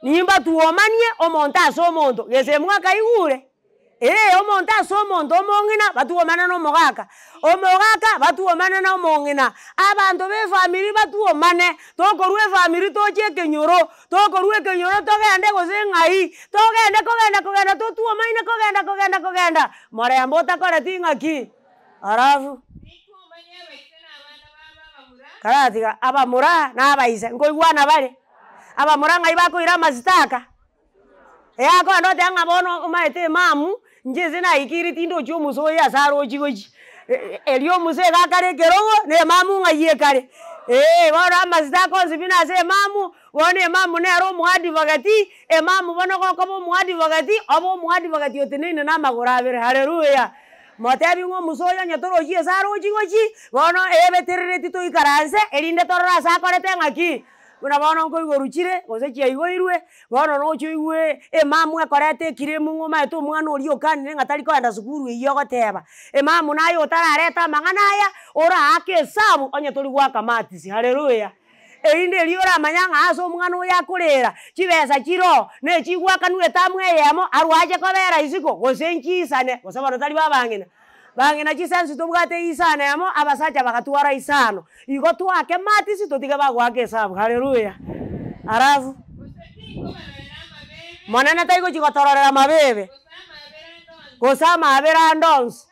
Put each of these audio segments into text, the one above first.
Nimbatuomanie omonto ase omonto, gese mwakaigure? Ee, omonto ase omonto omong'ina batuomane na omogaka, omogaka batuomane na omong'ina, abanto ba efamiri batuomane, tokorwa efamiri toche ekenyoro, tokorwa ekenyoro togende gose ng'ai, togende kogenda kogenda totuomaine kogenda kogenda kogenda, morembe otakoreti ng'aki? Alafu. Karatiga abamura na abaise nkoigwana bare, abamura ng'ai bakoira amasitaka. Ee akogenda goteba ng'a bono omanyete emamu, inche ase naikire tindochi omusa oyo ase arochi gochia, erio omusa iga akare ekerogo, na emamu ng'ai ekare, eh bono amasitaka onsi pi nase emamu, bono emamu nere omoadvocate, emamu bono gokoba omoadvocate, obe omoadvocate oteneine na amagoro abere, haleluya. Motebi ng'a omusa oyo onye torochi ase arochi gochia, bono ebeterereti toikaranse, erinde torore ase akorete ng'aki. Buna bono nkoigorwa chire, gose chiaigoirwe, bono noche oigwe emamu ekoreta ekiremu ng'a omanyete omwana oria okanire ng'a tari kogenda sukuru eywo ogoteba, emamu naye otarareta amang'ana aya, oraake esabu onye tori goaka matisi, haleluya. Erinde erio oramanya ng'a ase omwana oyo akorera, chibesa chire oo, na echigwakanwa etamu eyemo, arwe ache kobera isiko, gose nchiisane, gose bono tari ba abang'ina. Bang'ina chisensi tobwate isano emo, abasacha bagatwara isano. Igo twake matisi totige bagoaka esabu. Haleluya! Alafu Monene taigochi gotororera mabebe, gose amaabera ande onsi.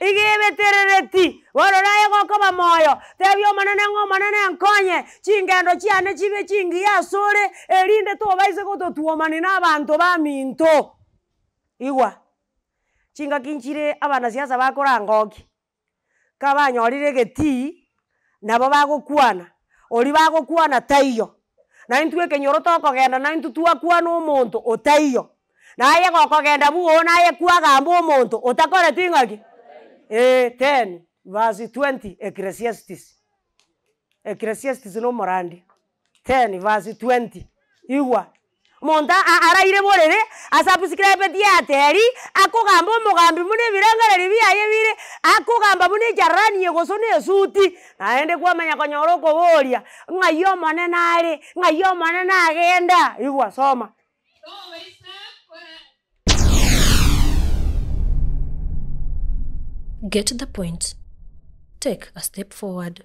Iga ebeterereti, bono naye gokoba moyo, tebia Omonene ng'a Omonene nkonye, chingendo chiane chibe chingiya asore, erinde tobaise gototuomani na abanto baminto. Igwa. Chingaki nchire abanasiasa bakorangokia, kabanyorire egetii, nabo bagokwana, oria bagokwana taiyo, na intwe ekenyoro tokogenda na intwe twakwana omonto otaiyo, naye gokogenda bwogo naye kwagamba omonto otakoreti ng'aki? Eeh ten verse 20 Ecclesiastes, Ecclesiastes na omorandia. 10 verse 20, Igwa, omonto araire borere asubscribeti Airtel, akogamba omogambi buna ebirengererio biaye bire, akogamba buna echarani gose na esuti, naende kwamanya konyora okoboria, ng'ai omonene are, ng'ai omonene agenda, igwa soma. Get the point. Take a step forward.